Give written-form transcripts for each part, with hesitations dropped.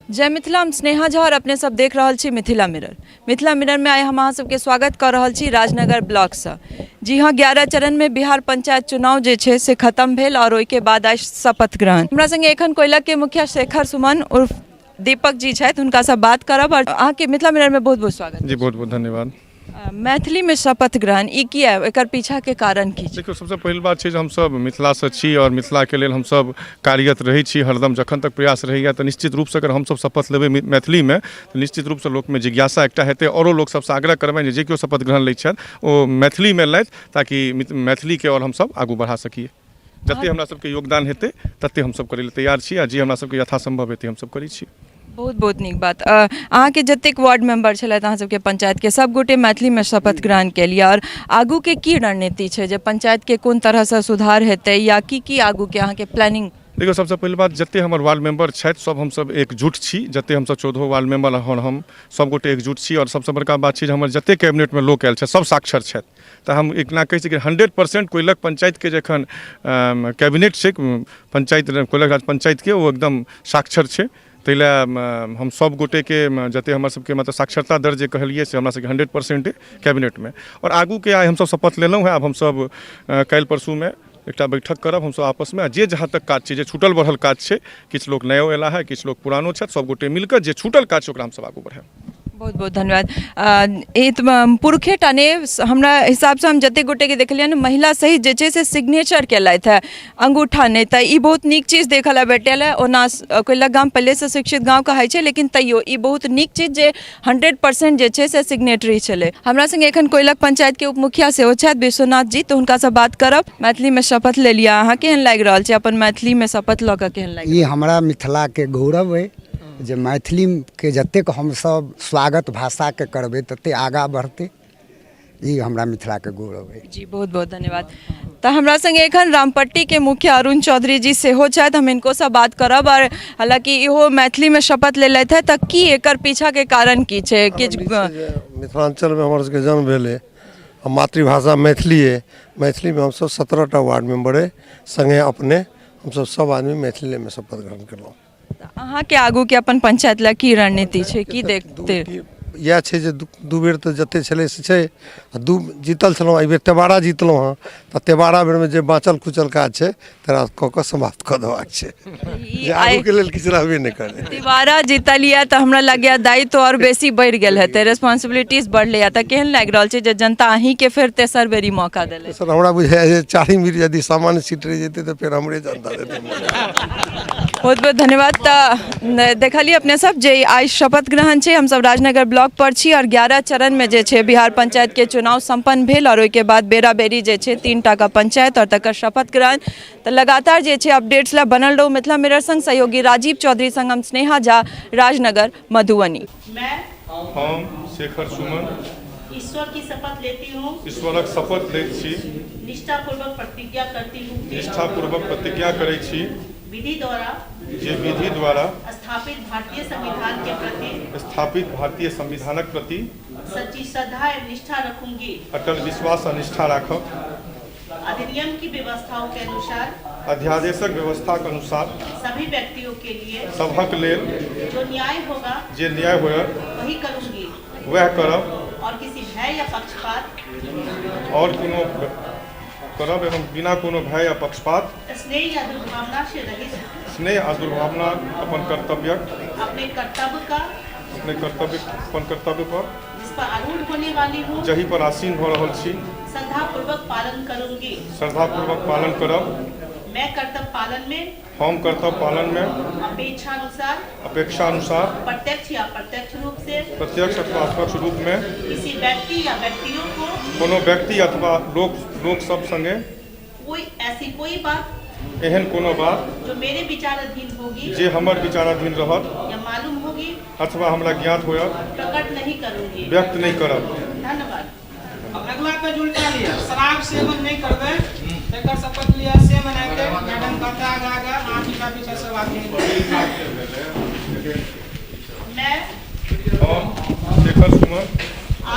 जय मिथिला, हम स्नेहा झा और अपने सब देख रहल छी मिथिला मिरर। मिथिला मिरर में आइ हम अहाँ सबके स्वागत कऽ रहल छी राजनगर ब्लॉकसँ। जी हाँ, 11 चरण में बिहार पंचायत चुनाव जे छै से खत्म भेल और ओहिके बाद आइ शपथ ग्रहण। हमरा संगे एखन कोयलक के मुखिया शेखर सुमन उर्फ दीपक जी छथि, हुनकासँ बात करब और अहाँके मिथिला मिरर में बहुत बहुत स्वागत। जी, बहुत बहुत धन्यवाद। मैथिलीमे शपथ ग्रहण ई किया, एकर पीछाके कारण की छै? देखियौ, सबसँ पहिल बात छै जे हमसब मिथिलासँ छी आओर मिथिलाके लेल हमसब कार्यरत रहै छी हरदम, जखन तक प्रयास रहैए। तऽ निश्चित रूपसँ अगर हमसब शपथ लेबै मैथिलीमे तऽ निश्चित रूपसँ लोकमे जिज्ञासा एकटा हेतै। आओरो लोक सबसँ आग्रह करबनि जे केओ शपथ ग्रहण लै छथि ओ मैथिलीमे लथि, ताकि मैथिलीके आओर हमसब आगू बढ़ा सकिए। जते हमरा सबके योगदान हेतै तते हमसब करै लए तैयार छी आ जे हमरा सबके यथासम्भव हेतै हमसब करै छी। बहुत बहुत नीक बात। अहाँके जतेक वार्ड मेंबर छलथि अहाँ सबके पंचायतके, सब गोटे मैथिलीमे शपथ ग्रहण केलियै, आओर आगूके की रणनीति छै जे पंचायतके कोन तरहसँ सुधार हेतै या की की आगूके अहाँके प्लानिंग? देखियौ, सबसँ पहिल बात जते हमर वार्ड मेंबर छथि सब हमसब एकजुट छी। जते हमसब 14 वार्ड मेंबर आओर हम सब गोटे एकजुट छी। आओर सबसँ बड़का बात छै जे हमर जते कैबिनेटमे लोक आयल छथि सब साक्षर छथि। तऽ हम इतना कहै छी कि 100% कोयलक पञ्चायतके जे एखन कैबिनेट छै पञ्चायत, कोयलक राज पञ्चायतके, ओ एकदम साक्षर छै। ताहि लए हम सब गोटेके जते हमर सबके मतलब साक्षरता दर जे कहलियै से हमरा सबके 100% कैबिनेटमे। आओर आगूके आइ हमसब शपथ लेलहुँ हेँ। आब हमसब काल्हि परसूमे एकटा बैठक करब हमसब आपसमे आ जे जहाँ तक काज छै, जे छूटल बढ़ल काज छै, किछु लोक नयो अयला हेँ, किछु लोक पुरानो छथि, सब गोटे मिलकऽ जे छूटल काज छै ओकरा हमसब आगू बढ़ायब। बहुत बहुत धन्यवाद। ई तऽ पुरुषे टा नहि, हमरा हिसाबसँ हम जतेक गोटेके देखलियनि महिला सहित जे छै से सिग्नेचर केलथि हेँ, अंगूठा नहि। तऽ ई बहुत नीक चीज देखऽ लए भेटल है। ओना कोयलक गाम पहिलेसँ शिक्षित गाँव कहै छै, लेकिन तैयो ई बहुत नीक चीज जे 100% जे छै से सिग्नेटरी छलै। हमरा संगे एखन कोयलक पंचायतके उप मुखिया सेहो छथि विश्वनाथ जी, तऽ हुनकासँ बात करब। मैथिलीमे शपथ लेलियै अहाँ, केहन लागि रहल छै? अपन मैथिलीमे शपथ लऽ कऽ केहन लागि? ई हमरा मिथिलाके गौरव अइ जे मैथिलीके जतेक हमसब स्वागत भाषाके करबै ततेक आगाँ बढ़तै। ई हमरा मिथिलाके गौरव अइ। जी, बहुत बहुत धन्यवाद। तऽ हमरा संगे एखन रामपट्टीके मुखिया अरुण चौधरी जी सेहो छथि, हम हिनकोसँ बात करब। आओर हालाँकि इहो मैथिलीमे शपथ लेलथि हेँ, तऽ की एकर पीछाके कारण की छै? किछु मिथिलाञ्चलमे हमर सबके जन्म भेलै आ मातृभाषा मैथिली अइ। मैथिलीमे हमसब 17टा वार्ड मेम्बर अइ, सङ्गे अपने हमसब सब आदमी मैथिलीमे शपथ ग्रहण केलहुँ। तऽ अहाँके आगूके अपन पंचायत लए की रणनीति छै, की देखते? इएह छै जे दू बेर तऽ जते छलै से छै आ दू जीतल छलहुँ, एहि बेर तेबारा जीतलहुँ हँ, तऽ तेबारा बेरमे जे बाँचल खुचल काज छै तकरा कऽ कऽ समाप्त कऽ देबाक छै, जे आगूके लेल किछु रहबे नहि करै। तिवारा जीतल यऽ तऽ हमरा लगैए दायित्व आओर बेसी बढ़ि गेल हेतै, रेस्पॉन्सिबिलिटीज बढ़लै। तऽ केहन लागि रहल छै जे जनता अहीँके फेर तेसर बेरी मौका देलै? सर, हमरा बुझाइए जे चारिम बेर यदि सामान्य सीट रहि जेतै तऽ फेर हमरे जनता देतै मौका। बहुत बहुत धन्यवाद। तऽ देखलियै अपने सब जे आइ शपथ ग्रहण छै। हमसब राजनगर ब्लॉक पर छी और 11 चरण में जे छै बिहार पंचायत के चुनाव संपन्न भेल और ओहिके बाद बेरा बेरी जे छै 3 टा का पंचायत और तकर शपथ ग्रहण। तऽ लगातार जे छै अपडेट्स लए बनल रहू मिथिला मिरर संग। सहयोगी राजीव चौधरी संग हम स्नेहा झा, राजनगर, मधुबनी। मैं हम शेखर सुमन ईश्वर की शपथ लेती हूँ, ईश्वरक शपथ लैत छी, निष्ठापूर्वक प्रतिज्ञा करती हूँ कि निष्ठापूर्वक प्रतिज्ञा करै छी विधि द्वारा जे विधि द्वारा स्थापित भारतीय संविधान के प्रति स्थापित भारतीय संविधानक प्रति सच्ची श्रद्धा एवं निष्ठा रखूंगी, अटल विश्वास आ निष्ठा राखब, अधिनियम की व्यवस्थाओं के अनुसार अध्यादेशक व्यवस्थाक अनुसार सभी व्यक्तियों के लिए सभक लेल जो न्याय होगा जे न्याय होयत वही करूंगी वएह करब और किसी भय या पक्षपात और कोनो करब एवं बिना कोनो भय या पक्षपात स्नेह या दुर्भावना से रहित स्नेह आ दुर्भावना अपन कर्तव्यक अपने कर्तव्य का अपने कर्तव्य अपन कर्तव्य पर जिस पर आरूढ़ होने वाली हूँ जहि पर आसीन भऽ रहल छी श्रद्धापूर्वक पालन करूंगी। श्रद्धापूर्वक पालन करब। मैं कर्तव्य पालन में हम कर्तव्य पालन में अपेक्षानुसार अपेक्षानुसार प्रत्यक्ष या अप्रत्यक्ष रूप से प्रत्यक्ष अथवा अपरोक्ष रूप में किसी व्यक्ति या व्यक्तियों को कोनो व्यक्ति अथवा लोक लोक सब संगे कोई ऐसी कोई बात एहन कोनो बात जो मेरे विचार अधीन होगी जे हमर विचाराधीन रहत या मालूम होगी अथवा हमरा ज्ञात होयत प्रकट नहीं करूंगी, व्यक्त नहि करब। धन्यवाद। अब अगला पेज उल्टा लिया, शराब सेवन नहीं करबै एकर शपथ लिया से मनाते मैडम कहता आगा आगा अहाँ पीछा पीछा सब आदमी। मैं हम शेखर सुमन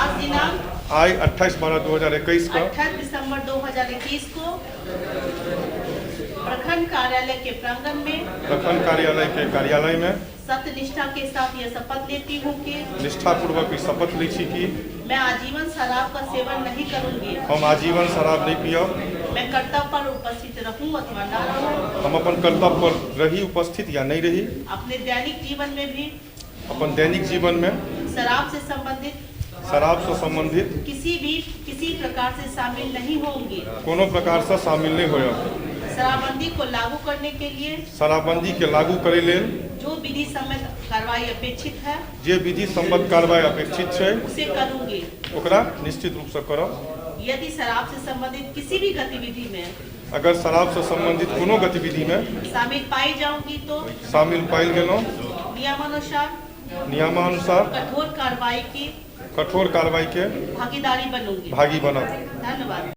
आज दिनांक आइ 28/12/2021 का 28 दिसंबर 2021 को प्रखंड कार्यालय के प्रांगण में प्रखंड कार्यालय के कार्यालय में सत्यनिष्ठा के साथ यह शपथ लेती हूँ कि निष्ठापूर्वक ई शपथ लै छी कि मैं आजीवन शराब का सेवन नहीं करूँगी। हम आजीवन शराब नहि पियब। मैं कर्तव्य पर उपस्थित रहूँ अथवा न रहूँ, हम अपन कर्तव्य पर रही उपस्थित या नहि रही, अपने दैनिक जीवन में भी अपन दैनिक जीवनमे शराब से संबंधित शराबसँ सम्बन्धित किसी प्रकार से शामिल नहीं होंगी। कोनो प्रकारसँ शामिल नहि होयब। शराबबंदी को लागू करने के लिए शराबबन्दीके लागू करै लेल जो विधि सम्मत कार्रवाई अपेक्षित है जे विधि सम्मत कार्रवाई अपेक्षित छै उसे करूंगी। ओकरा निश्चित रूपसँ करब। यदि शराब से संबंधित किसी भी गतिविधि में अगर शराबसँ सम्बन्धित कोनो गतिविधिमे शामिल पाई जाऊंगी तो शामिल पायल गेलहुँ नियमानुसार नियमानुसार कठोर कार्रवाई की कठोर कार्रवाईके भागीदारी बनूंगी। भागी बनब। धन्यवाद।